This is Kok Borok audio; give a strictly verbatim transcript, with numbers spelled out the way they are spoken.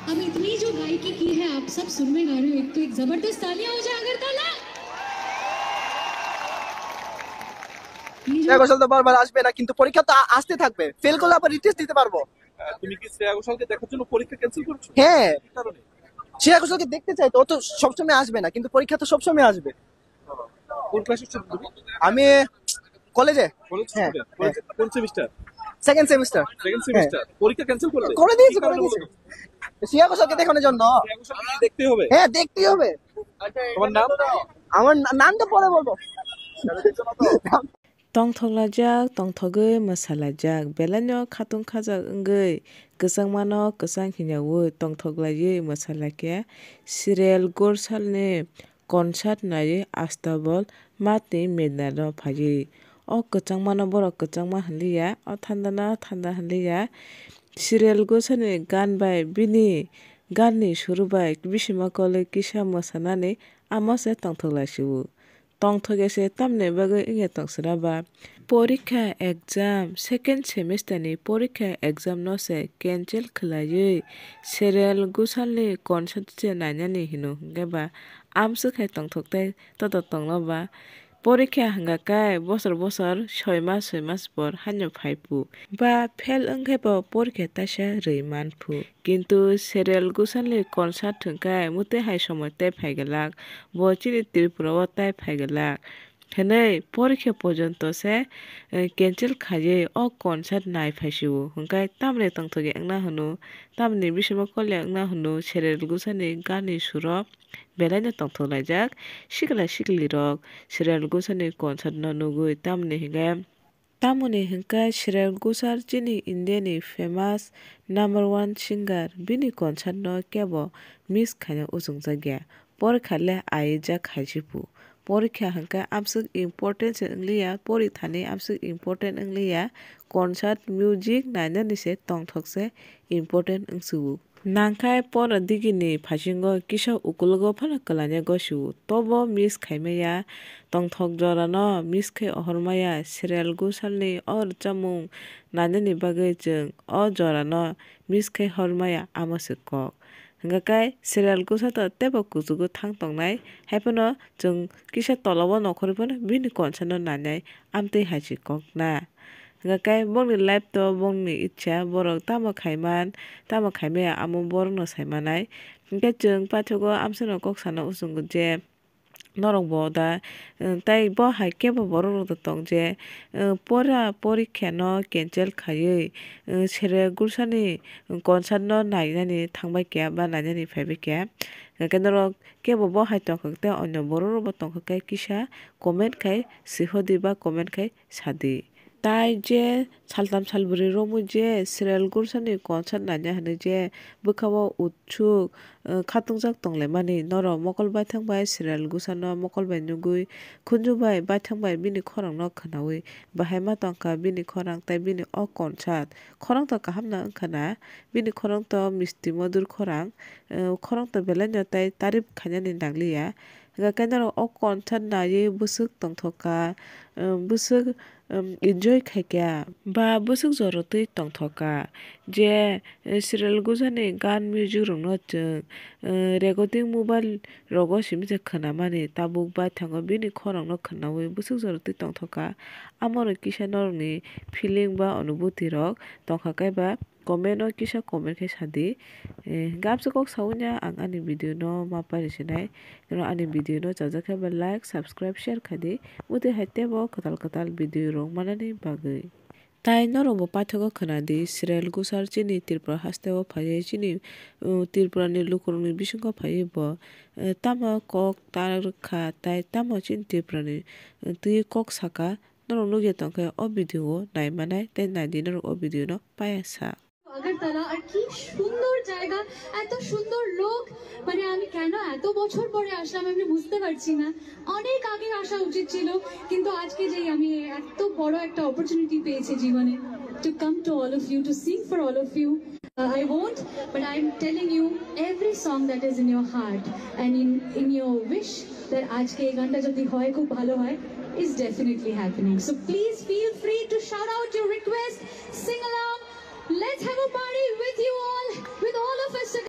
अब इतनी जो गायकी की है, आप सब सुर में गा रहे हो, एक तो एक जबरदस्त तालियां हो जाए अगरतला। ये जो শ্রেয়া ঘোষাল তো বারবার আসবে না, কিন্তু পরীক্ষা তো আ-, আসতে থাকবে। ফেল করলে আবার রিটেস্ট দিতে পারবো। আহ, তুমি কি শ্রেয়া ঘোষালকে দেখার জন্য পরীক্ষা ক্যান্সেল করছো? হ্যাঁ। কি কারণে? শ্রেয়া ঘোষালকে দেখতে চাই তো, ও তো সবসময় আসবে না, কিন্তু পরীক্ষা তো সবসময় আসবে। কোন ক্লাসে উঠছো তুমি? আমি কলেজে। কলেজ হ্যাঁ, স্টুডেন্ট? হ্যাঁ। কলেজে কোন সেমিস্টার? Second semester. সেকেন্ড হ্যাঁ। সেমিস্টার। পরীক্ষা ক্যান্সেল করলে? করে দিয়েছি, কি কারণে করে দিয়েছি। বলো তো? শ্রেয়া ঘোষালকে দেখানোর জন্য। শ্রেয়া ঘোষালকে দেখতে হবে? হ্যাঁ, দেখতেই হবে। তোমার নাম? আমার না-, নাম তো পরে বলবো। Tongthok laijak, tongthogwi mwsa laijak, belaino khatung khajak wngwi kwchangmano kwchang hinyaui tongthok laiwi mwsa laikha. Shreyas Ghoshal ni concert naiwi Astabal Math ni Medina no phaiwi. O kwchangmano borok kwchangma hinliya, o thandano thanda hinliya. Shreyas Ghoshal ni gan bai bini gan ni suru bai bisima kolwi kisa mwsanani amo se tongthok laisio. Tongthok ya se tamni bagwi wngya tong sira ba? Porikha exam, second semester ni porikha exam no se cancel khwlaiwi Shreyas Ghoshal ni concert se nainani hino hwnkhe ba amswk hai tongthok tei toto tongno ba? Porikha hwnkha khe bosor bosor soi mas soi mas por haino phai phu. Ba fail wngkhe bo porikha taisa rwi man phu. Kintu Shreyas Ghoshal ni concert hwnkhe mwtwi hai somoi tei phai glak, bo chini Tripura o tei phai glak hinwi porikha porjonto se, eh, cancel khaiwi o concert nai phaisio. Hwnkhe tamni tongthok ya wngna hwno, tamni bisingbo kol ya wngna hwno Shreyas Ghoshal ni gan ni suro belaino tongthok laijak sikla sikli rok Shreyas Ghoshal ni concert no nugwi, tamni hwnkhe Tamoni hwnkhe Shreyas Ghoshal chini India ni famous number one singer, bini concert no kebo miss khaina uchungjak ya. Porikha le aijak hai se phu. Porikha hwnkhe amswk important se wngliya, porikha ni amswk important wngliya, concert music nainani se tongthok se important wngsio. Nangkhai pora digini phasingo kisa ukulogo phano kwlaina gosio, tobo miss khaimaya, tongthok jorano miss khai ohormaya, Shreyas Ghoshal ni o rwchapmung nainani bagwi chwng o jorano miss khai hormaya, amo se kok. Hwnkha khe Shreyas Ghoshal to teibo kuchugo thang tongnai, haiphano chwng kisa tolao nokhorwi phano bini concert no nainai, amtwi hai se kok na. Hwnkha khe bongni life to bongni ichha, borok tamo khaiman, tamo khaimaya amo borokno saimanai. Hwnkhe chwng paithago amsano kok sana uchungo je norok bo da, eh, tei bo hai kebo borok rok da tong je, eh, pora porikha no cancel khaiwi, eh, Shreyas Ghoshal ni concert no nainani thangbai kha ba nainani phaibai kha. Hwnkhe norok kebo bo hai tongkha tei onyo borok rok bo tongkha khe kisa comment khai sihodi ba comment khai sadi. Tai je saltham salbrwi romwi je Shreyas Ghoshal ni concert naina hinwi je bwkhao utsuk, eh, khatungjak tonglaimani, norok mokol baithang bai Shreyas Ghoshal no mokol bai nugwi, khunju bai baithang bai bini khorang no khwnawi bahai ma tongkha bini khorang tei bini o concert. Khorang to kaham no wngkha na, bini khorang to misti modur khorang, eh, khorang to belai no tei tarif khainani nangliya. Hwnkha khe norok o concert naiwi bwswk tongthok kha, eh, bwswk um, enjoy khai kha, ba bwswk joro twi tongthok kha. Je, eh, Shreyas Ghoshal ni gan music rok no chwng, eh, recording mobile rogo simi se khwnamani, tabuk baithango bini khorang no khwnawi bwswk joro twi tongthok kha. Amo rok kisa norok ni feeling ba onubhuti rok tongkha khe ba comment o kisa comment khe sadi. Eh, hwnkhe amswk kok saui ya ang ani video no ma pari sinai. Norok ani video no chajak khe ba like, subscribe, share khai di. Motwi hai teibo kwtal kwtal video rok manani bagwi. Tai norok bo paithago khwna di, Shreyas Ghoshal chini Tripura haste o phaiwi chini, uh, Tripura ni lukurok ni bisingo phaiwi bo, eh, tamo kok ta rwkha tai tamo chini Tripura ni, uh, twi kok saka. Norok nugwi tongkhe o video o nai manai tei nai di norok o video no paya sa. Agartala আর কি সুন্দর জায়গা, এত সুন্দর লোক। মানে আমি কেন এত বছর পরে আসলাম আমি বুঝতে পারছি না। অনেক আগে আসা উচিত ছিল, কিন্তু আজকে যেই আমি এত বড় একটা অপরচুনিটি পেয়েছি জীবনে, to come to all of you, to sing for all of you. Uh, I won't, but I'm telling you, every song that is in your heart and in, in your wish, that আজকে এই গানটা যদি হয়, খুব ভালো হয়, is definitely happening. So please feel free to shout out your request, sing along. Let's have a party with you all, with all of us